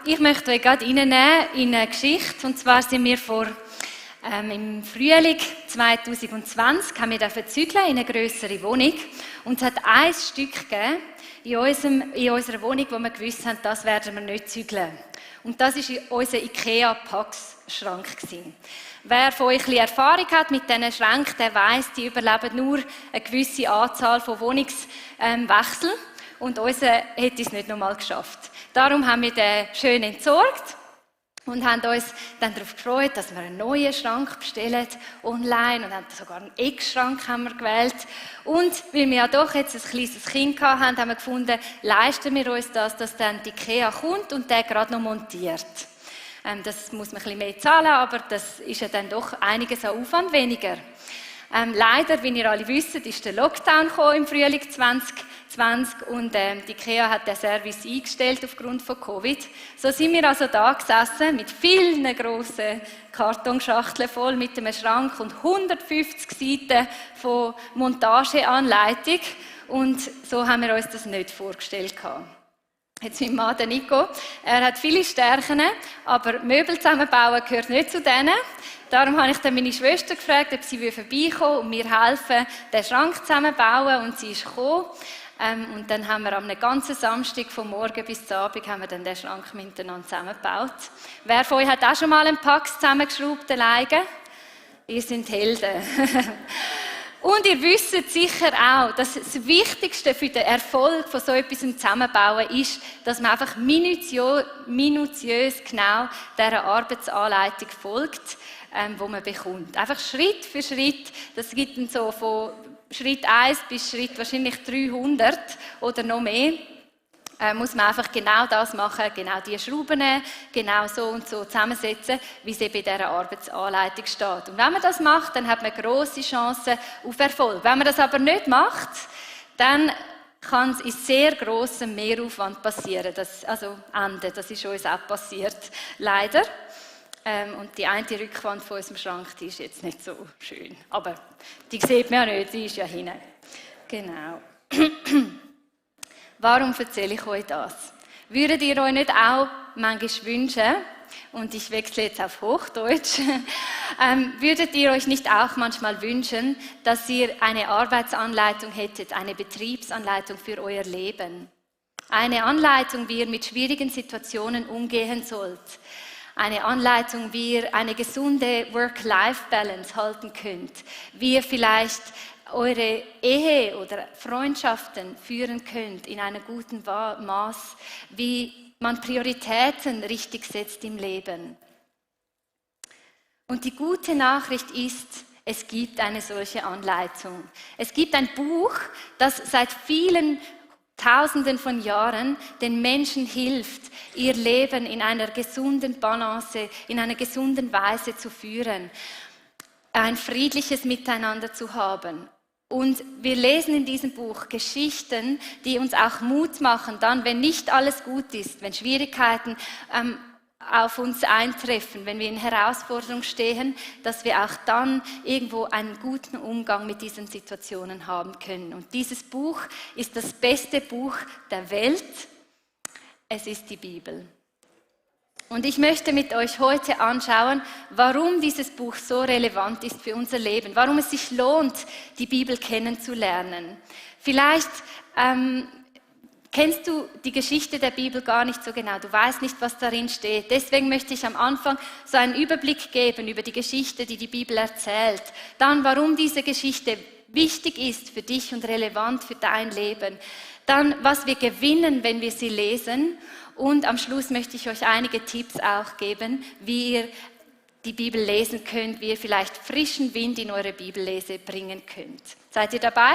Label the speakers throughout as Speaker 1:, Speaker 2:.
Speaker 1: ich möchte euch gerade reinnehmen in eine Geschichte. Und zwar sind wir im Frühling 2020 haben wir zügeln in eine grössere Wohnung. Und es hat ein Stück gegeben in unserer Wohnung, wo wir gewusst haben, das werden wir nicht zügeln. Und das war unser IKEA-Pax-Schrank. Wer von euch ein bisschen Erfahrung hat mit diesen Schränken, der weiss, die überleben nur eine gewisse Anzahl von Wohnungswechseln. Und unser hätte es nicht nochmal geschafft. Darum haben wir den schön entsorgt und haben uns dann darauf gefreut, dass wir einen neuen Schrank bestellen online und haben sogar einen Eckschrank haben wir gewählt. Und weil wir ja doch jetzt ein kleines Kind hatten, haben wir gefunden, leisten wir uns das, dass dann die IKEA kommt und der gerade noch montiert. Das muss man ein bisschen mehr zahlen, aber das ist ja dann doch einiges an Aufwand weniger. Leider, wie ihr alle wisst, ist der Lockdown im Frühling 2020 und die IKEA hat den Service eingestellt aufgrund von Covid. So sind wir also da gesessen mit vielen grossen Kartonschachteln voll mit einem Schrank und 150 Seiten von Montageanleitung und so haben wir uns das nicht vorgestellt gehabt. Jetzt mein Mann, der Nico, er hat viele Stärken, aber Möbel zusammenbauen gehört nicht zu denen. Darum habe ich dann meine Schwester gefragt, ob sie vorbeikommen und mir helfen, den Schrank zusammenbauen. Und sie ist gekommen. Und dann haben wir am ganzen Samstag von morgen bis zum Abend haben wir dann den Schrank miteinander zusammengebaut. Wer von euch hat auch schon mal einen Pax zusammengeschraubt alleine? Ihr seid Helden. Und ihr wisst sicher auch, dass das Wichtigste für den Erfolg von so etwas Zusammenbauen ist, dass man einfach minutiös genau dieser Arbeitsanleitung folgt, die man bekommt. Einfach Schritt für Schritt. Das gibt dann so von Schritt 1 bis Schritt wahrscheinlich 300 oder noch mehr. Muss man einfach genau das machen, genau die Schrauben nehmen, genau so und so zusammensetzen, wie es eben in dieser Arbeitsanleitung steht. Und wenn man das macht, dann hat man grosse Chancen auf Erfolg. Wenn man das aber nicht macht, dann kann es in sehr grossem Mehraufwand passieren. Das ist uns auch passiert, leider. Und die eine Rückwand von unserem Schrank, die ist jetzt nicht so schön. Aber die sieht man ja nicht, die ist ja hinten. Genau. Warum erzähle ich euch das? Würdet ihr euch nicht auch manchmal wünschen, und ich wechsle jetzt auf Hochdeutsch, würdet ihr euch nicht auch manchmal wünschen, dass ihr eine Arbeitsanleitung hättet, eine Betriebsanleitung für euer Leben? Eine Anleitung, wie ihr mit schwierigen Situationen umgehen sollt. Eine Anleitung, wie ihr eine gesunde Work-Life-Balance halten könnt. Wie ihr vielleicht eure Ehe oder Freundschaften führen könnt in einem guten Maß, wie man Prioritäten richtig setzt im Leben. Und die gute Nachricht ist, es gibt eine solche Anleitung. Es gibt ein Buch, das seit vielen Tausenden von Jahren den Menschen hilft, ihr Leben in einer gesunden Balance, in einer gesunden Weise zu führen, ein friedliches Miteinander zu haben. Und wir lesen in diesem Buch Geschichten, die uns auch Mut machen, dann, wenn nicht alles gut ist, wenn Schwierigkeiten auf uns eintreffen, wenn wir in Herausforderungen stehen, dass wir auch dann irgendwo einen guten Umgang mit diesen Situationen haben können. Und dieses Buch ist das beste Buch der Welt. Es ist die Bibel. Und ich möchte mit euch heute anschauen, warum dieses Buch so relevant ist für unser Leben, warum es sich lohnt, die Bibel kennenzulernen. Vielleicht kennst du die Geschichte der Bibel gar nicht so genau, du weißt nicht, was darin steht. Deswegen möchte ich am Anfang so einen Überblick geben über die Geschichte, die die Bibel erzählt. Dann, warum diese Geschichte wichtig ist für dich und relevant für dein Leben. Dann, was wir gewinnen, wenn wir sie lesen. Und am Schluss möchte ich euch einige Tipps auch geben, wie ihr die Bibel lesen könnt, wie ihr vielleicht frischen Wind in eure Bibellese bringen könnt. Seid ihr dabei?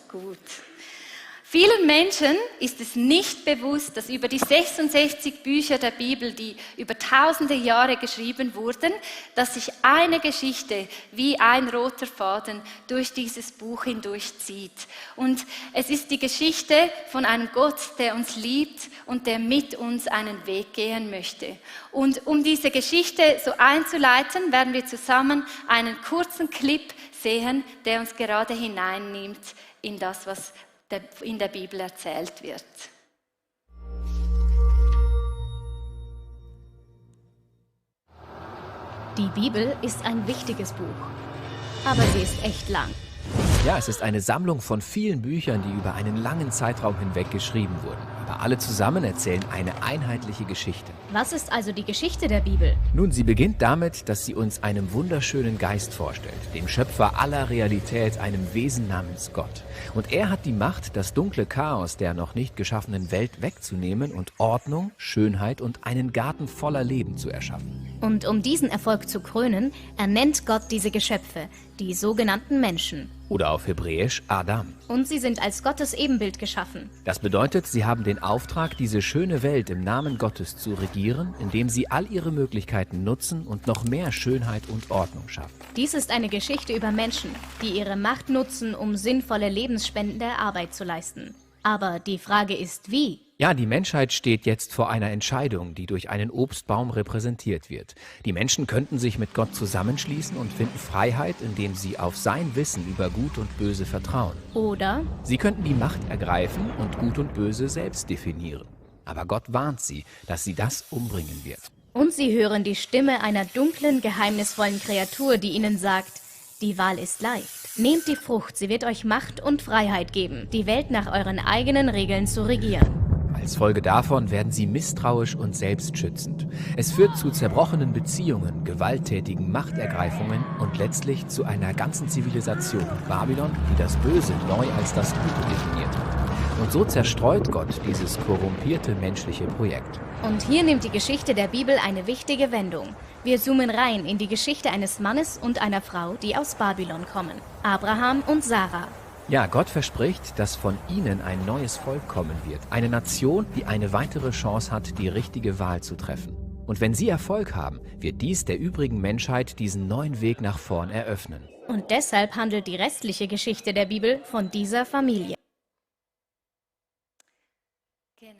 Speaker 1: Gut. Vielen Menschen ist es nicht bewusst, dass über die 66 Bücher der Bibel, die über tausende Jahre geschrieben wurden, dass sich eine Geschichte wie ein roter Faden durch dieses Buch hindurchzieht. Und es ist die Geschichte von einem Gott, der uns liebt und der mit uns einen Weg gehen möchte. Und um diese Geschichte so einzuleiten, werden wir zusammen einen kurzen Clip sehen, der uns gerade hineinnimmt in das, was in der Bibel erzählt wird.
Speaker 2: Die Bibel ist ein wichtiges Buch, aber sie ist echt lang.
Speaker 3: Ja, es ist eine Sammlung von vielen Büchern, die über einen langen Zeitraum hinweg geschrieben wurden. Aber alle zusammen erzählen eine einheitliche Geschichte.
Speaker 2: Was ist also die Geschichte der Bibel?
Speaker 3: Nun, sie beginnt damit, dass sie uns einem wunderschönen Geist vorstellt, dem Schöpfer aller Realität, einem Wesen namens Gott. Und er hat die Macht, das dunkle Chaos der noch nicht geschaffenen Welt wegzunehmen und Ordnung, Schönheit und einen Garten voller Leben zu erschaffen.
Speaker 2: Und um diesen Erfolg zu krönen, ernennt Gott diese Geschöpfe, die sogenannten Menschen.
Speaker 3: Oder auf Hebräisch Adam.
Speaker 2: Und sie sind als Gottes Ebenbild geschaffen.
Speaker 3: Das bedeutet, sie haben den Auftrag, diese schöne Welt im Namen Gottes zu regieren, indem sie all ihre Möglichkeiten nutzen und noch mehr Schönheit und Ordnung schaffen.
Speaker 2: Dies ist eine Geschichte über Menschen, die ihre Macht nutzen, um sinnvolle lebensspendende Arbeit zu leisten. Aber die Frage ist, wie?
Speaker 3: Ja, die Menschheit steht jetzt vor einer Entscheidung, die durch einen Obstbaum repräsentiert wird. Die Menschen könnten sich mit Gott zusammenschließen und finden Freiheit, indem sie auf sein Wissen über Gut und Böse vertrauen.
Speaker 2: Oder
Speaker 3: Sie könnten die Macht ergreifen und Gut und Böse selbst definieren. Aber Gott warnt sie, dass sie das umbringen wird.
Speaker 2: und sie hören die Stimme einer dunklen, geheimnisvollen Kreatur, die ihnen sagt, die Wahl ist leicht. Nehmt die Frucht, sie wird euch Macht und Freiheit geben, die Welt nach euren eigenen Regeln zu regieren.
Speaker 3: Als Folge davon werden sie misstrauisch und selbstschützend. Es führt zu zerbrochenen Beziehungen, gewalttätigen Machtergreifungen und letztlich zu einer ganzen Zivilisation, Babylon, die das Böse neu als das Gute definiert hat. Und so zerstreut Gott dieses korrumpierte menschliche Projekt.
Speaker 2: Und hier nimmt die Geschichte der Bibel eine wichtige Wendung. Wir zoomen rein in die Geschichte eines Mannes und einer Frau, die aus Babylon kommen. Abraham und Sarah.
Speaker 3: Ja, Gott verspricht, dass von ihnen ein neues Volk kommen wird. Eine Nation, die eine weitere Chance hat, die richtige Wahl zu treffen. Und wenn sie Erfolg haben, wird dies der übrigen Menschheit diesen neuen Weg nach vorn eröffnen.
Speaker 2: Und deshalb handelt die restliche Geschichte der Bibel von dieser Familie.
Speaker 1: Genau.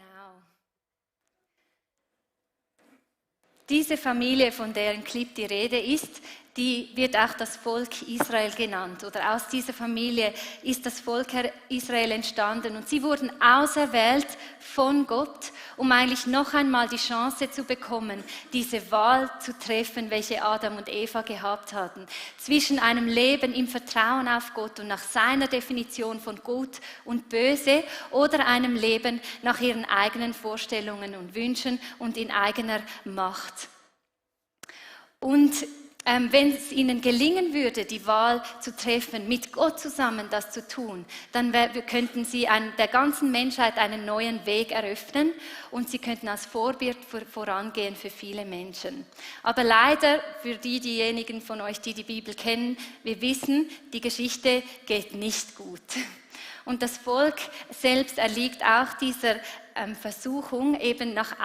Speaker 1: Diese Familie, von der im Clip die Rede ist, die wird auch das Volk Israel genannt. Oder aus dieser Familie ist das Volk Israel entstanden. Und sie wurden auserwählt von Gott, um eigentlich noch einmal die Chance zu bekommen, diese Wahl zu treffen, welche Adam und Eva gehabt hatten. Zwischen einem Leben im Vertrauen auf Gott und nach seiner Definition von Gut und Böse oder einem Leben nach ihren eigenen Vorstellungen und Wünschen und in eigener Macht. Und wenn es ihnen gelingen würde, die Wahl zu treffen, mit Gott zusammen das zu tun, dann könnten sie der ganzen Menschheit einen neuen Weg eröffnen und sie könnten als Vorbild vorangehen für viele Menschen. Aber leider, für diejenigen von euch, die die Bibel kennen, wir wissen, die Geschichte geht nicht gut. Und das Volk selbst erliegt auch dieser Versuchung, eben nach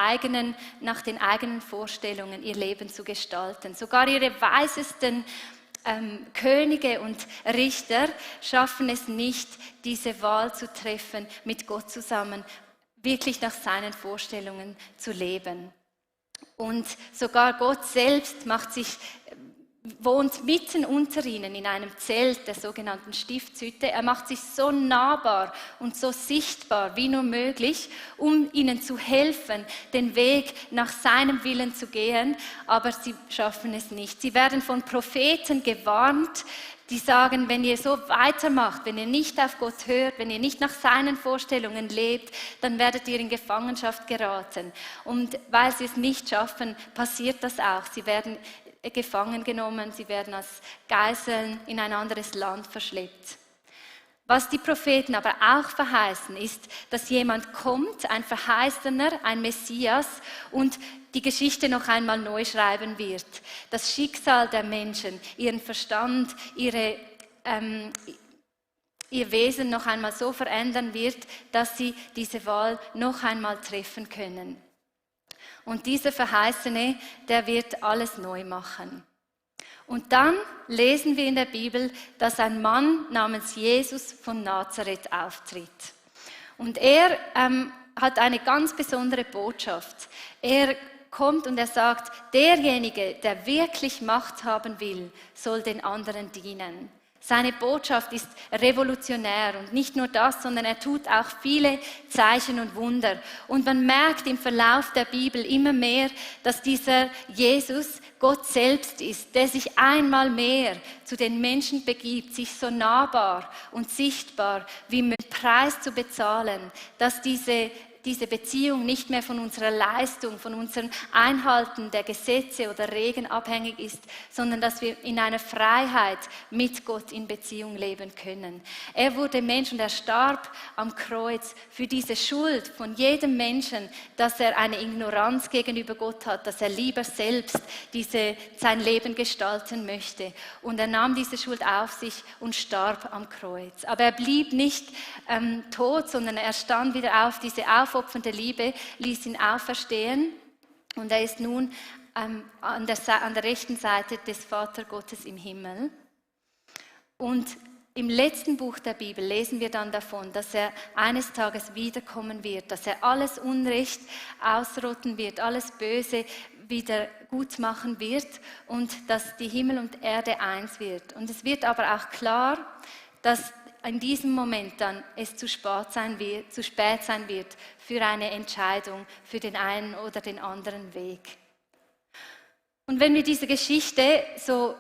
Speaker 1: den eigenen Vorstellungen ihr Leben zu gestalten. Sogar ihre weisesten Könige und Richter schaffen es nicht, diese Wahl zu treffen, mit Gott zusammen wirklich nach seinen Vorstellungen zu leben. Und sogar Gott selbst wohnt mitten unter ihnen in einem Zelt der sogenannten Stiftshütte. Er macht sich so nahbar und so sichtbar wie nur möglich, um ihnen zu helfen, den Weg nach seinem Willen zu gehen, aber sie schaffen es nicht. Sie werden von Propheten gewarnt, die sagen, wenn ihr so weitermacht, wenn ihr nicht auf Gott hört, wenn ihr nicht nach seinen Vorstellungen lebt, dann werdet ihr in Gefangenschaft geraten. Und weil sie es nicht schaffen, passiert das auch. Sie werden gefangen genommen, sie werden als Geiseln in ein anderes Land verschleppt. Was die Propheten aber auch verheißen, ist, dass jemand kommt, ein Verheißener, ein Messias, und die Geschichte noch einmal neu schreiben wird. Das Schicksal der Menschen, ihren Verstand, ihr Wesen noch einmal so verändern wird, dass sie diese Wahl noch einmal treffen können. Und dieser Verheißene, der wird alles neu machen. Und dann lesen wir in der Bibel, dass ein Mann namens Jesus von Nazareth auftritt. Und er hat eine ganz besondere Botschaft. Er kommt und er sagt, derjenige, der wirklich Macht haben will, soll den anderen dienen. Seine Botschaft ist revolutionär und nicht nur das, sondern er tut auch viele Zeichen und Wunder. Und man merkt im Verlauf der Bibel immer mehr, dass dieser Jesus Gott selbst ist, der sich einmal mehr zu den Menschen begibt, sich so nahbar und sichtbar wie mit Preis zu bezahlen, dass diese Beziehung nicht mehr von unserer Leistung, von unserem Einhalten der Gesetze oder Regeln abhängig ist, sondern dass wir in einer Freiheit mit Gott in Beziehung leben können. Er wurde Mensch und er starb am Kreuz für diese Schuld von jedem Menschen, dass er eine Ignoranz gegenüber Gott hat, dass er lieber selbst sein Leben gestalten möchte. Und er nahm diese Schuld auf sich und starb am Kreuz. Aber er blieb nicht tot, sondern er stand wieder auf. Diese aufopfernde Liebe ließ ihn auferstehen und er ist nun an der rechten Seite des Vatergottes im Himmel. Und im letzten Buch der Bibel lesen wir dann davon, dass er eines Tages wiederkommen wird, dass er alles Unrecht ausrotten wird, alles Böse wieder gut machen wird und dass die Himmel und Erde eins wird. Und es wird aber auch klar, dass in diesem Moment dann es zu spät sein wird für eine Entscheidung, für den einen oder den anderen Weg. Und wenn wir diese Geschichte so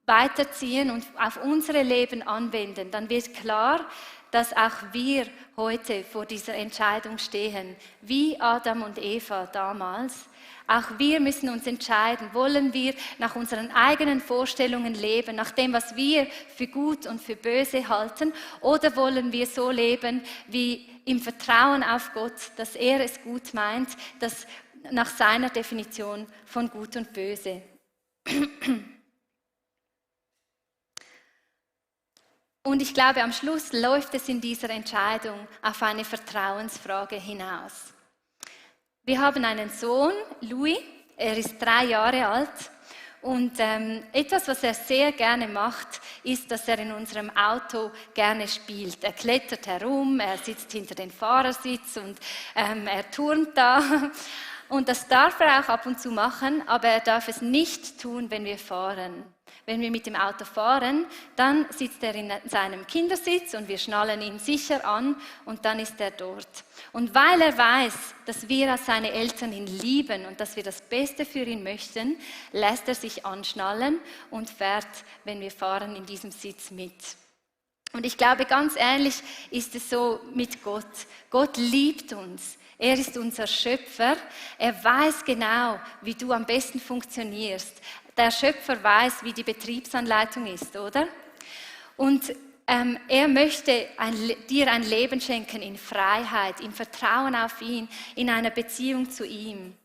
Speaker 1: weiterziehen und auf unsere Leben anwenden, dann wird klar, dass auch wir heute vor dieser Entscheidung stehen, wie Adam und Eva damals. Auch wir müssen uns entscheiden, wollen wir nach unseren eigenen Vorstellungen leben, nach dem, was wir für gut und für böse halten, oder wollen wir so leben wie im Vertrauen auf Gott, dass er es gut meint, dass nach seiner Definition von gut und böse. Und ich glaube, am Schluss läuft es in dieser Entscheidung auf eine Vertrauensfrage hinaus. Wir haben einen Sohn, Louis, er ist 3 Jahre alt und etwas, was er sehr gerne macht, ist, dass er in unserem Auto gerne spielt. Er klettert herum, er sitzt hinter den Fahrersitz und er turnt da. Und das darf er auch ab und zu machen, aber er darf es nicht tun, wenn wir fahren. Wenn wir mit dem Auto fahren, dann sitzt er in seinem Kindersitz und wir schnallen ihn sicher an und dann ist er dort. Und weil er weiß, dass wir als seine Eltern ihn lieben und dass wir das Beste für ihn möchten, lässt er sich anschnallen und fährt, wenn wir fahren, in diesem Sitz mit. Und ich glaube, ganz ähnlich ist es so mit Gott. Gott liebt uns. Er ist unser Schöpfer. Er weiß genau, wie du am besten funktionierst. Der Schöpfer weiß, wie die Betriebsanleitung ist, oder? Und er möchte dir ein Leben schenken in Freiheit, im Vertrauen auf ihn, in einer Beziehung zu ihm.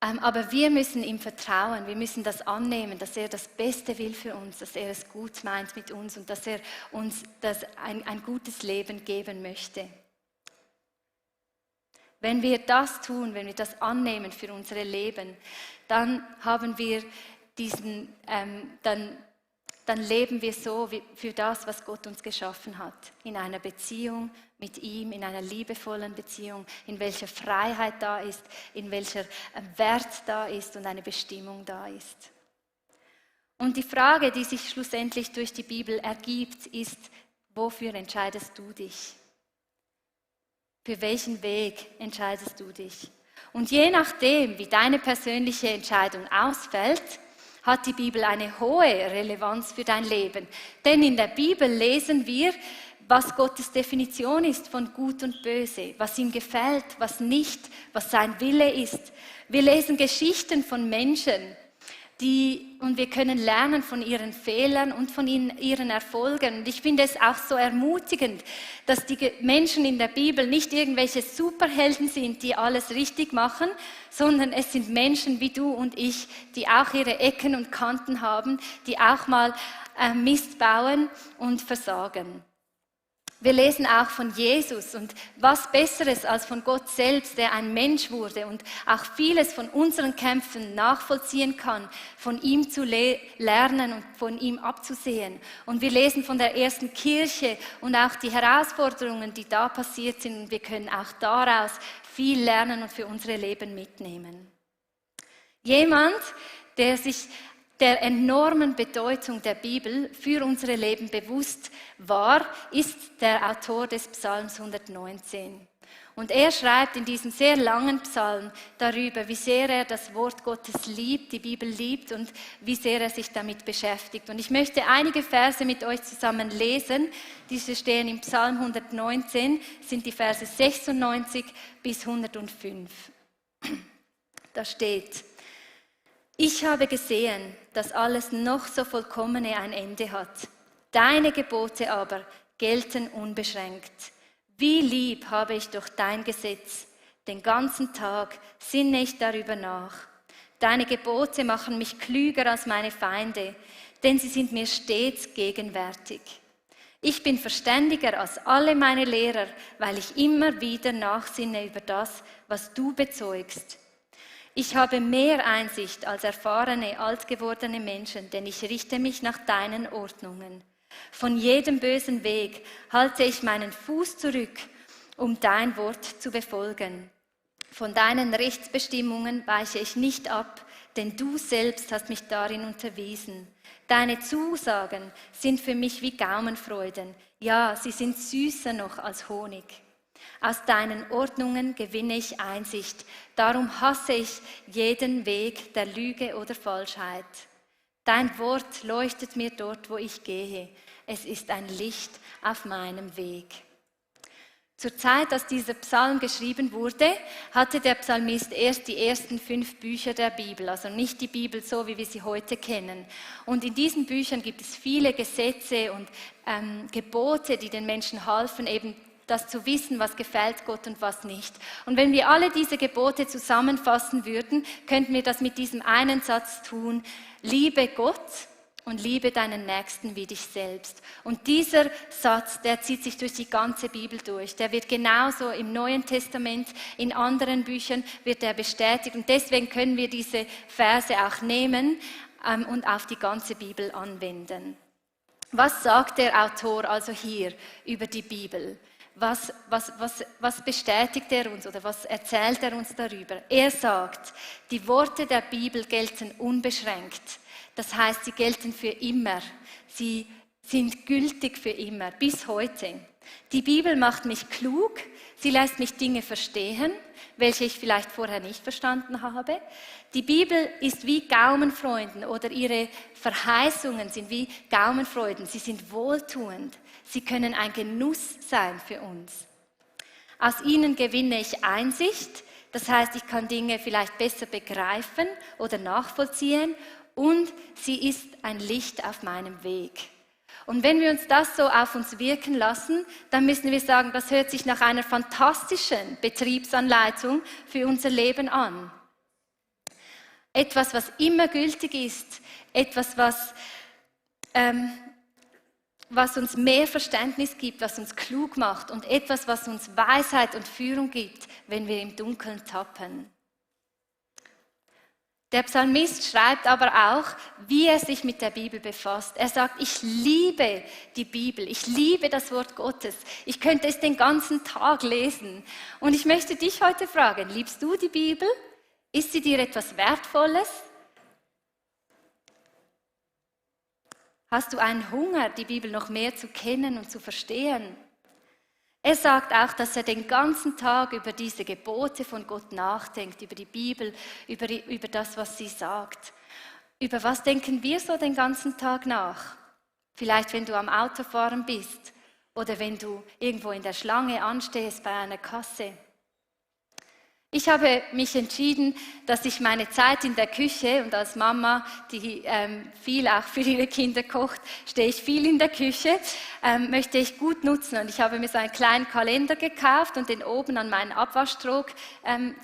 Speaker 1: Aber wir müssen ihm vertrauen, wir müssen das annehmen, dass er das Beste will für uns, dass er es gut meint mit uns und dass er uns ein gutes Leben geben möchte. Wenn wir das tun, wenn wir das annehmen für unser Leben, dann haben wir dann leben wir so für das, was Gott uns geschaffen hat. In einer Beziehung mit ihm, in einer liebevollen Beziehung, in welcher Freiheit da ist, in welcher Wert da ist und eine Bestimmung da ist. Und die Frage, die sich schlussendlich durch die Bibel ergibt, ist, wofür entscheidest du dich? Für welchen Weg entscheidest du dich? Und je nachdem, wie deine persönliche Entscheidung ausfällt, hat die Bibel eine hohe Relevanz für dein Leben. Denn in der Bibel lesen wir, was Gottes Definition ist von Gut und Böse, was ihm gefällt, was nicht, was sein Wille ist. Wir lesen Geschichten von Menschen, und wir können lernen von ihren Fehlern und von ihren Erfolgen. Und ich finde es auch so ermutigend, dass die Menschen in der Bibel nicht irgendwelche Superhelden sind, die alles richtig machen, sondern es sind Menschen wie du und ich, die auch ihre Ecken und Kanten haben, die auch mal Mist bauen und versagen. Wir lesen auch von Jesus und was Besseres als von Gott selbst, der ein Mensch wurde und auch vieles von unseren Kämpfen nachvollziehen kann, von ihm zu lernen und von ihm abzusehen. Und wir lesen von der ersten Kirche und auch die Herausforderungen, die da passiert sind. Und wir können auch daraus viel lernen und für unsere Leben mitnehmen. Jemand, der sich der enormen Bedeutung der Bibel für unsere Leben bewusst war, ist der Autor des Psalms 119. Und er schreibt in diesem sehr langen Psalm darüber, wie sehr er das Wort Gottes liebt, die Bibel liebt und wie sehr er sich damit beschäftigt. Und ich möchte einige Verse mit euch zusammen lesen. Diese stehen im Psalm 119, sind die Verse 96 bis 105. Da steht: Ich habe gesehen, dass alles noch so Vollkommene ein Ende hat. Deine Gebote aber gelten unbeschränkt. Wie lieb habe ich doch dein Gesetz. Den ganzen Tag sinne ich darüber nach. Deine Gebote machen mich klüger als meine Feinde, denn sie sind mir stets gegenwärtig. Ich bin verständiger als alle meine Lehrer, weil ich immer wieder nachsinne über das, was du bezeugst. Ich habe mehr Einsicht als erfahrene, altgewordene Menschen, denn ich richte mich nach deinen Ordnungen. Von jedem bösen Weg halte ich meinen Fuß zurück, um dein Wort zu befolgen. Von deinen Rechtsbestimmungen weiche ich nicht ab, denn du selbst hast mich darin unterwiesen. Deine Zusagen sind für mich wie Gaumenfreuden. Ja, sie sind süßer noch als Honig. Aus deinen Ordnungen gewinne ich Einsicht. Darum hasse ich jeden Weg der Lüge oder Falschheit. Dein Wort leuchtet mir dort, wo ich gehe. Es ist ein Licht auf meinem Weg. Zur Zeit, als dieser Psalm geschrieben wurde, hatte der Psalmist erst die ersten 5 Bücher der Bibel, also nicht die Bibel so, wie wir sie heute kennen. Und in diesen Büchern gibt es viele Gesetze und Gebote, die den Menschen halfen, eben das zu wissen, was gefällt Gott und was nicht. Und wenn wir alle diese Gebote zusammenfassen würden, könnten wir das mit diesem einen Satz tun: Liebe Gott und liebe deinen Nächsten wie dich selbst. Und dieser Satz, der zieht sich durch die ganze Bibel durch. Der wird genauso im Neuen Testament, in anderen Büchern wird er bestätigt. Und deswegen können wir diese Verse auch nehmen und auf die ganze Bibel anwenden. Was sagt der Autor also hier über die Bibel? Was bestätigt er uns oder was erzählt er uns darüber? Er sagt, die Worte der Bibel gelten unbeschränkt. Das heißt, sie gelten für immer. Sie sind gültig für immer, bis heute. Die Bibel macht mich klug. Sie lässt mich Dinge verstehen, welche ich vielleicht vorher nicht verstanden habe. Die Bibel ist wie Gaumenfreuden oder ihre Verheißungen sind wie Gaumenfreuden. Sie sind wohltuend. Sie können ein Genuss sein für uns. Aus ihnen gewinne ich Einsicht. Das heißt, ich kann Dinge vielleicht besser begreifen oder nachvollziehen. Und sie ist ein Licht auf meinem Weg. Und wenn wir uns das so auf uns wirken lassen, dann müssen wir sagen, das hört sich nach einer fantastischen Betriebsanleitung für unser Leben an. Etwas, was immer gültig ist, etwas, was uns mehr Verständnis gibt, was uns klug macht und etwas, was uns Weisheit und Führung gibt, wenn wir im Dunkeln tappen. Der Psalmist schreibt aber auch, wie er sich mit der Bibel befasst. Er sagt, ich liebe die Bibel, ich liebe das Wort Gottes. Ich könnte es den ganzen Tag lesen. Und ich möchte dich heute fragen, liebst du die Bibel? Ist sie dir etwas Wertvolles? Hast du einen Hunger, die Bibel noch mehr zu kennen und zu verstehen? Er sagt auch, dass er den ganzen Tag über diese Gebote von Gott nachdenkt, über die Bibel, über das, was sie sagt. Über was denken wir so den ganzen Tag nach? Vielleicht, wenn du am Autofahren bist oder wenn du irgendwo in der Schlange anstehst bei einer Kasse. Ich habe mich entschieden, dass ich meine Zeit in der Küche und als Mama, die viel auch für ihre Kinder kocht, stehe ich viel in der Küche, möchte ich gut nutzen. Und ich habe mir so einen kleinen Kalender gekauft und den oben an meinen Abwaschtrog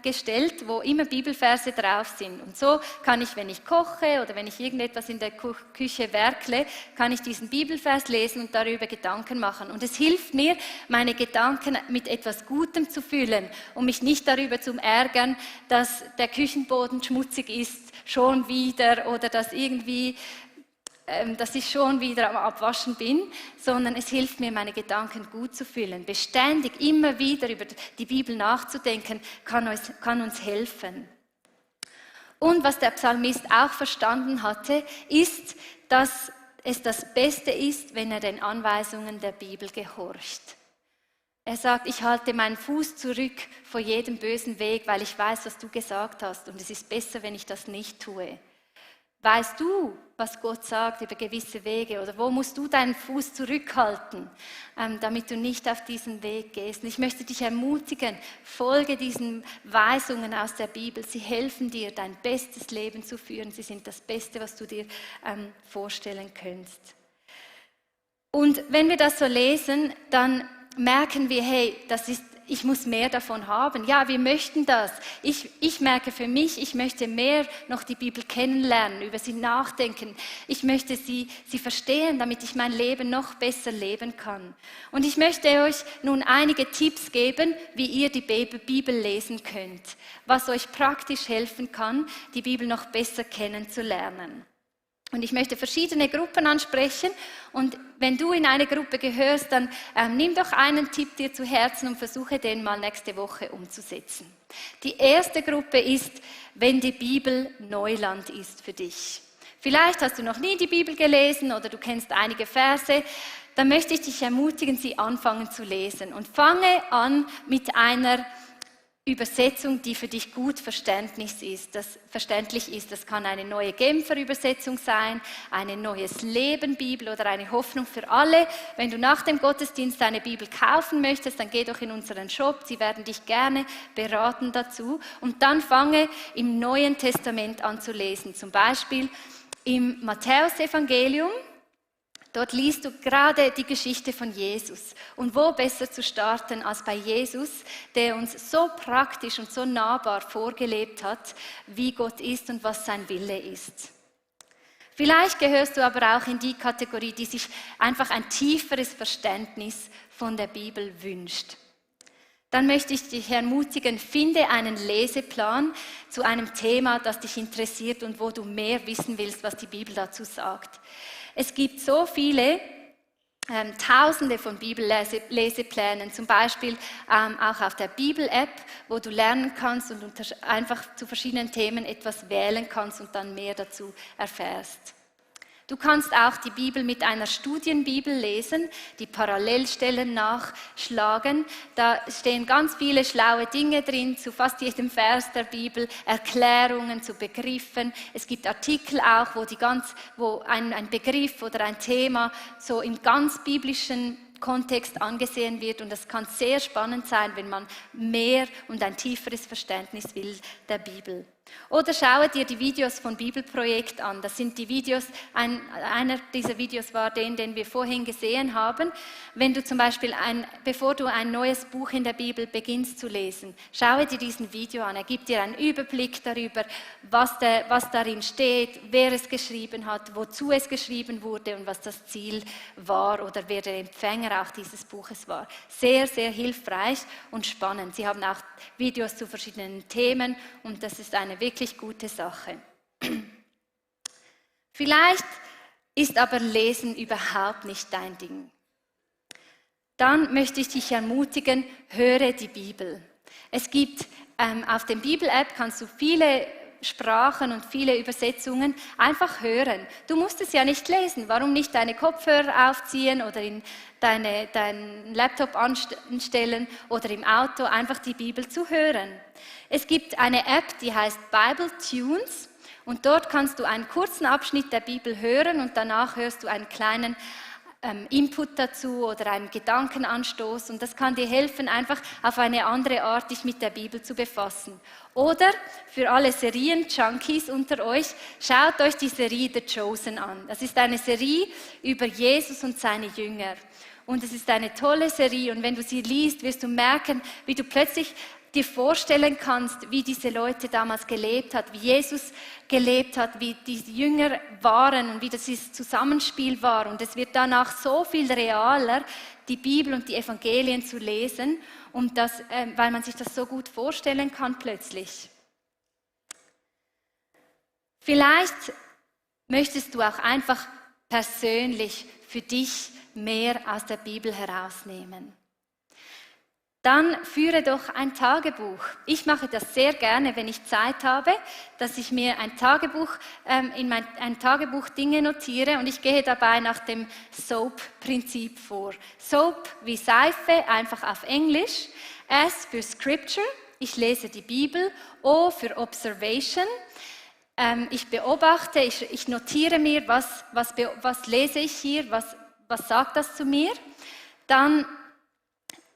Speaker 1: gestellt, wo immer Bibelverse drauf sind. Und so kann ich, wenn ich koche oder wenn ich irgendetwas in der Küche werkle, kann ich diesen Bibelvers lesen und darüber Gedanken machen. Und es hilft mir, meine Gedanken mit etwas Gutem zu füllen, um mich nicht darüber zu ärgern, dass der Küchenboden schmutzig ist, schon wieder, oder dass ich schon wieder am Abwaschen bin, sondern es hilft mir, meine Gedanken gut zu füllen. Beständig, immer wieder über die Bibel nachzudenken, kann uns helfen. Und was der Psalmist auch verstanden hatte, ist, dass es das Beste ist, wenn er den Anweisungen der Bibel gehorcht. Er sagt, ich halte meinen Fuß zurück vor jedem bösen Weg, weil ich weiß, was du gesagt hast. Und es ist besser, wenn ich das nicht tue. Weißt du, was Gott sagt über gewisse Wege? Oder wo musst du deinen Fuß zurückhalten, damit du nicht auf diesen Weg gehst? Und ich möchte dich ermutigen, folge diesen Weisungen aus der Bibel. Sie helfen dir, dein bestes Leben zu führen. Sie sind das Beste, was du dir vorstellen kannst. Und wenn wir das so lesen, dann merken wir, hey, ich muss mehr davon haben. Ja, wir möchten das. Ich merke für mich, ich möchte mehr noch die Bibel kennenlernen, über sie nachdenken. Ich möchte sie verstehen, damit ich mein Leben noch besser leben kann. Und ich möchte euch nun einige Tipps geben, wie ihr die Bibel lesen könnt, was euch praktisch helfen kann, die Bibel noch besser kennenzulernen. Und ich möchte verschiedene Gruppen ansprechen und wenn du in eine Gruppe gehörst, dann nimm doch einen Tipp dir zu Herzen und versuche den mal nächste Woche umzusetzen. Die erste Gruppe ist, wenn die Bibel Neuland ist für dich. Vielleicht hast du noch nie die Bibel gelesen oder du kennst einige Verse, dann möchte ich dich ermutigen, sie anfangen zu lesen. Und fange an mit einer Übersetzung, die für dich gut verständlich ist. Das kann eine neue Genfer Übersetzung sein, eine Neues Leben Bibel oder eine Hoffnung für alle. Wenn du nach dem Gottesdienst eine Bibel kaufen möchtest, dann geh doch in unseren Shop. Sie werden dich gerne beraten dazu. Und dann fange im Neuen Testament an zu lesen. Zum Beispiel im Matthäusevangelium. Dort liest du gerade die Geschichte von Jesus. Und wo besser zu starten als bei Jesus, der uns so praktisch und so nahbar vorgelebt hat, wie Gott ist und was sein Wille ist. Vielleicht gehörst du aber auch in die Kategorie, die sich einfach ein tieferes Verständnis von der Bibel wünscht. Dann möchte ich dich ermutigen, finde einen Leseplan zu einem Thema, das dich interessiert und wo du mehr wissen willst, was die Bibel dazu sagt. Es gibt so viele, Tausende von Bibelleseplänen, zum Beispiel auch auf der Bibel-App, wo du lernen kannst und einfach zu verschiedenen Themen etwas wählen kannst und dann mehr dazu erfährst. Du kannst auch die Bibel mit einer Studienbibel lesen, die Parallelstellen nachschlagen. Da stehen ganz viele schlaue Dinge drin, zu fast jedem Vers der Bibel, Erklärungen zu Begriffen. Es gibt Artikel auch, wo ein Begriff oder ein Thema so im ganz biblischen Kontext angesehen wird. Und das kann sehr spannend sein, wenn man mehr und ein tieferes Verständnis will der Bibel. Oder schaue dir die Videos von Bibelprojekt an. Das sind die Videos, einer dieser Videos war den wir vorhin gesehen haben. Wenn du zum Beispiel, bevor du ein neues Buch in der Bibel beginnst zu lesen, schaue dir diesen Video an. Er gibt dir einen Überblick darüber, was darin steht, wer es geschrieben hat, wozu es geschrieben wurde und was das Ziel war oder wer der Empfänger auch dieses Buches war. Sehr, sehr hilfreich und spannend. Sie haben auch Videos zu verschiedenen Themen und das ist eine wirklich gute Sache. Vielleicht ist aber Lesen überhaupt nicht dein Ding. Dann möchte ich dich ermutigen, höre die Bibel. Es gibt auf der Bibel-App kannst du viele Sprachen und viele Übersetzungen einfach hören. Du musst es ja nicht lesen. Warum nicht deine Kopfhörer aufziehen oder in deinen Laptop anstellen oder im Auto einfach die Bibel zu hören? Es gibt eine App, die heißt Bible Tunes und dort kannst du einen kurzen Abschnitt der Bibel hören und danach hörst du einen kleinen Input dazu oder einen Gedankenanstoß und das kann dir helfen, einfach auf eine andere Art dich mit der Bibel zu befassen. Oder für alle Serien-Junkies unter euch, schaut euch die Serie The Chosen an. Das ist eine Serie über Jesus und seine Jünger. Und es ist eine tolle Serie und wenn du sie liest, wirst du merken, wie du plötzlich dir vorstellen kannst, wie diese Leute damals gelebt hat, wie Jesus gelebt hat, wie die Jünger waren und wie das Zusammenspiel war. Und es wird danach so viel realer, die Bibel und die Evangelien zu lesen, weil man sich das so gut vorstellen kann plötzlich. Vielleicht möchtest du auch einfach persönlich für dich mehr aus der Bibel herausnehmen. Dann führe doch ein Tagebuch. Ich mache das sehr gerne, wenn ich Zeit habe, dass ich mir ein Tagebuch, ein Tagebuch Dinge notiere und ich gehe dabei nach dem SOAP-Prinzip vor. SOAP wie Seife, einfach auf Englisch. S für Scripture, ich lese die Bibel. O für Observation, ich beobachte, ich notiere mir, was lese ich hier, was sagt das zu mir. Dann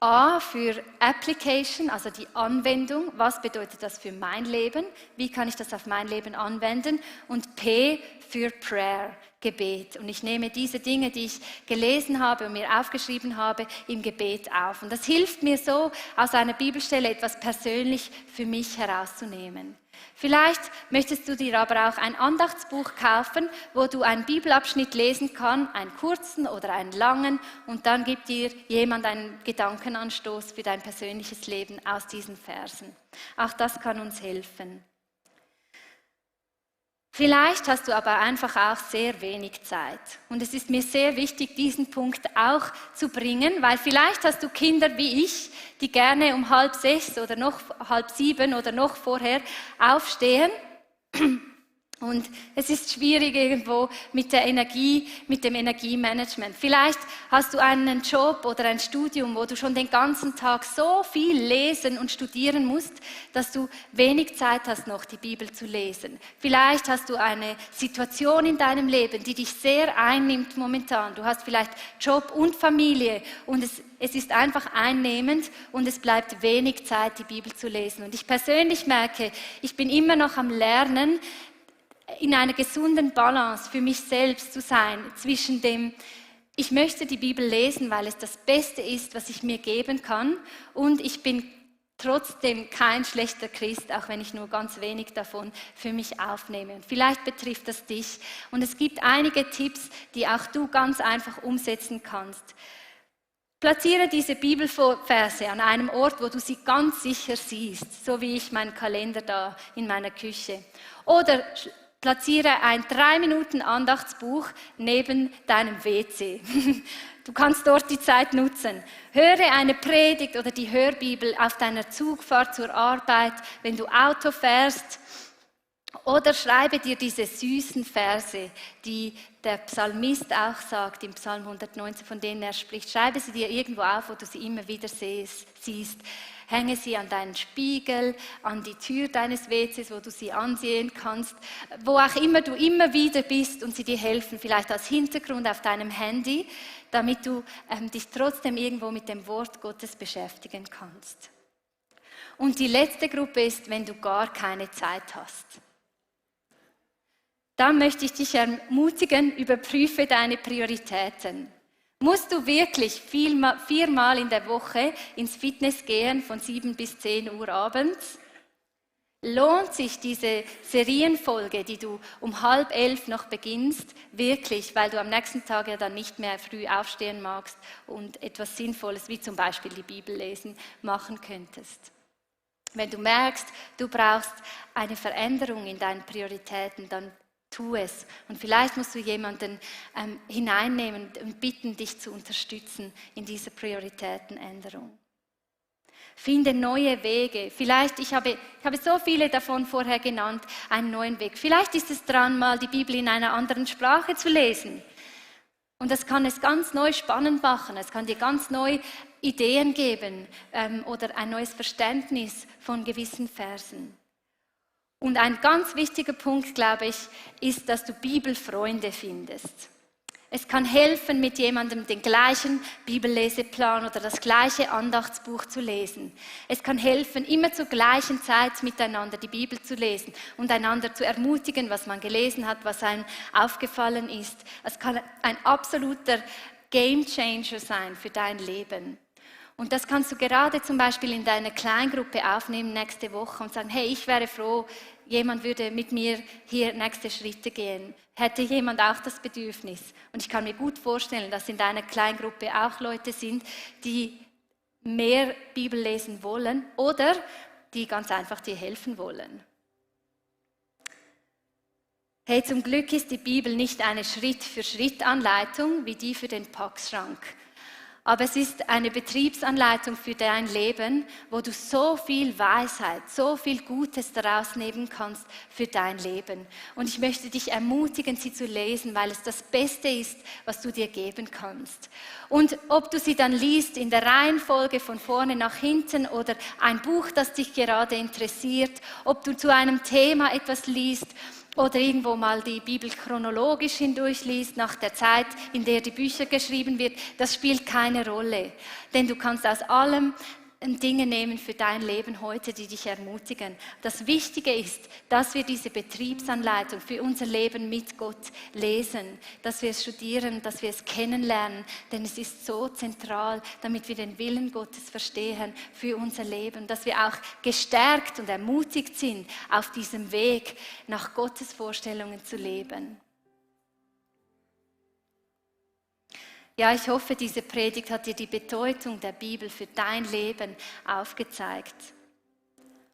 Speaker 1: A für Application, also die Anwendung. Was bedeutet das für mein Leben? Wie kann ich das auf mein Leben anwenden? Und P für Prayer, Gebet. Und ich nehme diese Dinge, die ich gelesen habe und mir aufgeschrieben habe, im Gebet auf. Und das hilft mir so, aus einer Bibelstelle etwas persönlich für mich herauszunehmen. Vielleicht möchtest du dir aber auch ein Andachtsbuch kaufen, wo du einen Bibelabschnitt lesen kannst, einen kurzen oder einen langen, und dann gibt dir jemand einen Gedankenanstoß für dein persönliches Leben aus diesen Versen. Auch das kann uns helfen. Vielleicht hast du aber einfach auch sehr wenig Zeit. Und es ist mir sehr wichtig, diesen Punkt auch zu bringen, weil vielleicht hast du Kinder wie ich, die gerne um 5:30 oder noch 6:30 oder noch vorher aufstehen. Und es ist schwierig irgendwo mit der Energie, mit dem Energiemanagement. Vielleicht hast du einen Job oder ein Studium, wo du schon den ganzen Tag so viel lesen und studieren musst, dass du wenig Zeit hast, noch die Bibel zu lesen. Vielleicht hast du eine Situation in deinem Leben, die dich sehr einnimmt momentan. Du hast vielleicht Job und Familie und es ist einfach einnehmend und es bleibt wenig Zeit, die Bibel zu lesen. Und ich persönlich merke, ich bin immer noch am Lernen, in einer gesunden Balance für mich selbst zu sein, zwischen dem, ich möchte die Bibel lesen, weil es das Beste ist, was ich mir geben kann, und ich bin trotzdem kein schlechter Christ, auch wenn ich nur ganz wenig davon für mich aufnehme. Und vielleicht betrifft das dich. Und es gibt einige Tipps, die auch du ganz einfach umsetzen kannst. Platziere diese Bibelverse an einem Ort, wo du sie ganz sicher siehst, so wie ich meinen Kalender da in meiner Küche. Oder platziere ein 3-Minuten-Andachtsbuch neben deinem WC. Du kannst dort die Zeit nutzen. Höre eine Predigt oder die Hörbibel auf deiner Zugfahrt zur Arbeit, wenn du Auto fährst. Oder schreibe dir diese süßen Verse, die der Psalmist auch sagt, im Psalm 119, von denen er spricht. Schreibe sie dir irgendwo auf, wo du sie immer wieder siehst. Hänge sie an deinen Spiegel, an die Tür deines WCs, wo du sie ansehen kannst. Wo auch immer du immer wieder bist und sie dir helfen, vielleicht als Hintergrund auf deinem Handy, damit du dich trotzdem irgendwo mit dem Wort Gottes beschäftigen kannst. Und die letzte Gruppe ist, wenn du gar keine Zeit hast. Dann möchte ich dich ermutigen, überprüfe deine Prioritäten. Musst du wirklich 4-mal in der Woche ins Fitness gehen, von 7 bis 10 Uhr abends? Lohnt sich diese Serienfolge, die du um 10:30 noch beginnst, wirklich, weil du am nächsten Tag ja dann nicht mehr früh aufstehen magst und etwas Sinnvolles, wie zum Beispiel die Bibel lesen, machen könntest? Wenn du merkst, du brauchst eine Veränderung in deinen Prioritäten, dann tu es. Und vielleicht musst du jemanden hineinnehmen und bitten, dich zu unterstützen in dieser Prioritätenänderung. Finde neue Wege. Vielleicht, ich habe so viele davon vorher genannt, einen neuen Weg. Vielleicht ist es dran, mal die Bibel in einer anderen Sprache zu lesen. Und das kann es ganz neu spannend machen. Es kann dir ganz neue Ideen geben oder ein neues Verständnis von gewissen Versen. Und ein ganz wichtiger Punkt, glaube ich, ist, dass du Bibelfreunde findest. Es kann helfen, mit jemandem den gleichen Bibelleseplan oder das gleiche Andachtsbuch zu lesen. Es kann helfen, immer zur gleichen Zeit miteinander die Bibel zu lesen und einander zu ermutigen, was man gelesen hat, was einem aufgefallen ist. Es kann ein absoluter Gamechanger sein für dein Leben. Und das kannst du gerade zum Beispiel in deiner Kleingruppe aufnehmen nächste Woche und sagen, hey, ich wäre froh, jemand würde mit mir hier nächste Schritte gehen. Hätte jemand auch das Bedürfnis? Und ich kann mir gut vorstellen, dass in deiner Kleingruppe auch Leute sind, die mehr Bibel lesen wollen oder die ganz einfach dir helfen wollen. Hey, zum Glück ist die Bibel nicht eine Schritt-für-Schritt-Anleitung wie die für den Packschrank. Aber es ist eine Betriebsanleitung für dein Leben, wo du so viel Weisheit, so viel Gutes daraus nehmen kannst für dein Leben. Und ich möchte dich ermutigen, sie zu lesen, weil es das Beste ist, was du dir geben kannst. Und ob du sie dann liest in der Reihenfolge von vorne nach hinten oder ein Buch, das dich gerade interessiert, ob du zu einem Thema etwas liest, oder irgendwo mal die Bibel chronologisch hindurchliest, nach der Zeit, in der die Bücher geschrieben wird, das spielt keine Rolle. Denn du kannst aus allem Dinge nehmen für dein Leben heute, die dich ermutigen. Das Wichtige ist, dass wir diese Betriebsanleitung für unser Leben mit Gott lesen, dass wir es studieren, dass wir es kennenlernen, denn es ist so zentral, damit wir den Willen Gottes verstehen für unser Leben, dass wir auch gestärkt und ermutigt sind, auf diesem Weg nach Gottes Vorstellungen zu leben. Ja, ich hoffe, diese Predigt hat dir die Bedeutung der Bibel für dein Leben aufgezeigt.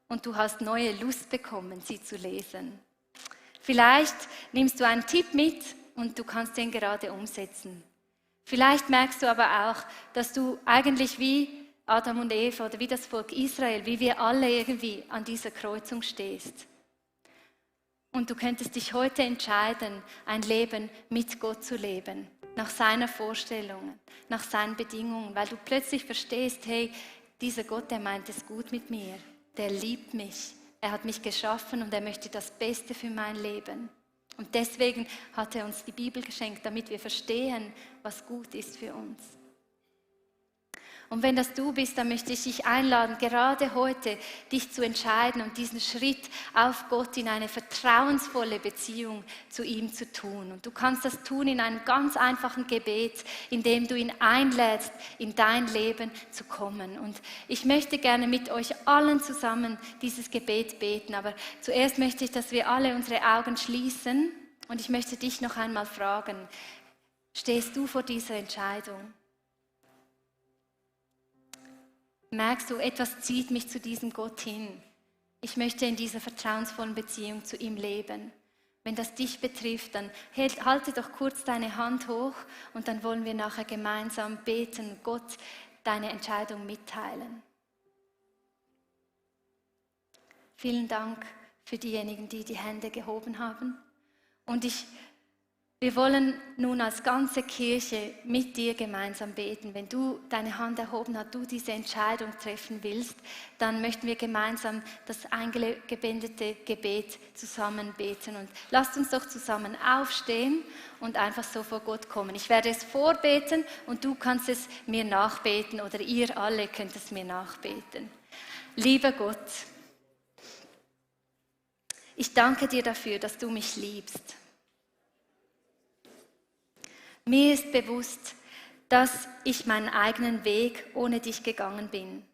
Speaker 1: Und du hast neue Lust bekommen, sie zu lesen. Vielleicht nimmst du einen Tipp mit und du kannst den gerade umsetzen. Vielleicht merkst du aber auch, dass du eigentlich wie Adam und Eva oder wie das Volk Israel, wie wir alle irgendwie an dieser Kreuzung stehst. Und du könntest dich heute entscheiden, ein Leben mit Gott zu leben. Nach seiner Vorstellung, nach seinen Bedingungen, weil du plötzlich verstehst, hey, dieser Gott, der meint es gut mit mir, der liebt mich, er hat mich geschaffen und er möchte das Beste für mein Leben. Und deswegen hat er uns die Bibel geschenkt, damit wir verstehen, was gut ist für uns. Und wenn das du bist, dann möchte ich dich einladen, gerade heute dich zu entscheiden und diesen Schritt auf Gott in eine vertrauensvolle Beziehung zu ihm zu tun. Und du kannst das tun in einem ganz einfachen Gebet, indem du ihn einlädst, in dein Leben zu kommen. Und ich möchte gerne mit euch allen zusammen dieses Gebet beten. Aber zuerst möchte ich, dass wir alle unsere Augen schließen. Und ich möchte dich noch einmal fragen, stehst du vor dieser Entscheidung? Merkst du, etwas zieht mich zu diesem Gott hin. Ich möchte in dieser vertrauensvollen Beziehung zu ihm leben. Wenn das dich betrifft, dann halte doch kurz deine Hand hoch und dann wollen wir nachher gemeinsam beten, Gott deine Entscheidung mitteilen. Vielen Dank für diejenigen, die die Hände gehoben haben. Und wir wollen nun als ganze Kirche mit dir gemeinsam beten. Wenn du deine Hand erhoben hast, du diese Entscheidung treffen willst, dann möchten wir gemeinsam das eingebendete Gebet zusammen beten. Und lasst uns doch zusammen aufstehen und einfach so vor Gott kommen. Ich werde es vorbeten und du kannst es mir nachbeten oder ihr alle könnt es mir nachbeten. Lieber Gott, ich danke dir dafür, dass du mich liebst. Mir ist bewusst, dass ich meinen eigenen Weg ohne dich gegangen bin.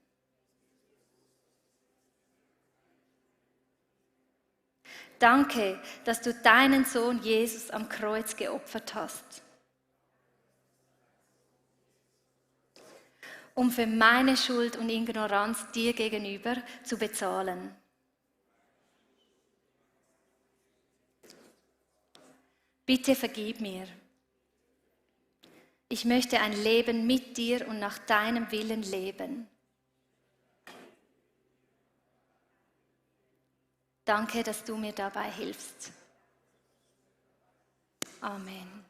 Speaker 1: Danke, dass du deinen Sohn Jesus am Kreuz geopfert hast, um für meine Schuld und Ignoranz dir gegenüber zu bezahlen. Bitte vergib mir. Ich möchte ein Leben mit dir und nach deinem Willen leben. Danke, dass du mir dabei hilfst. Amen.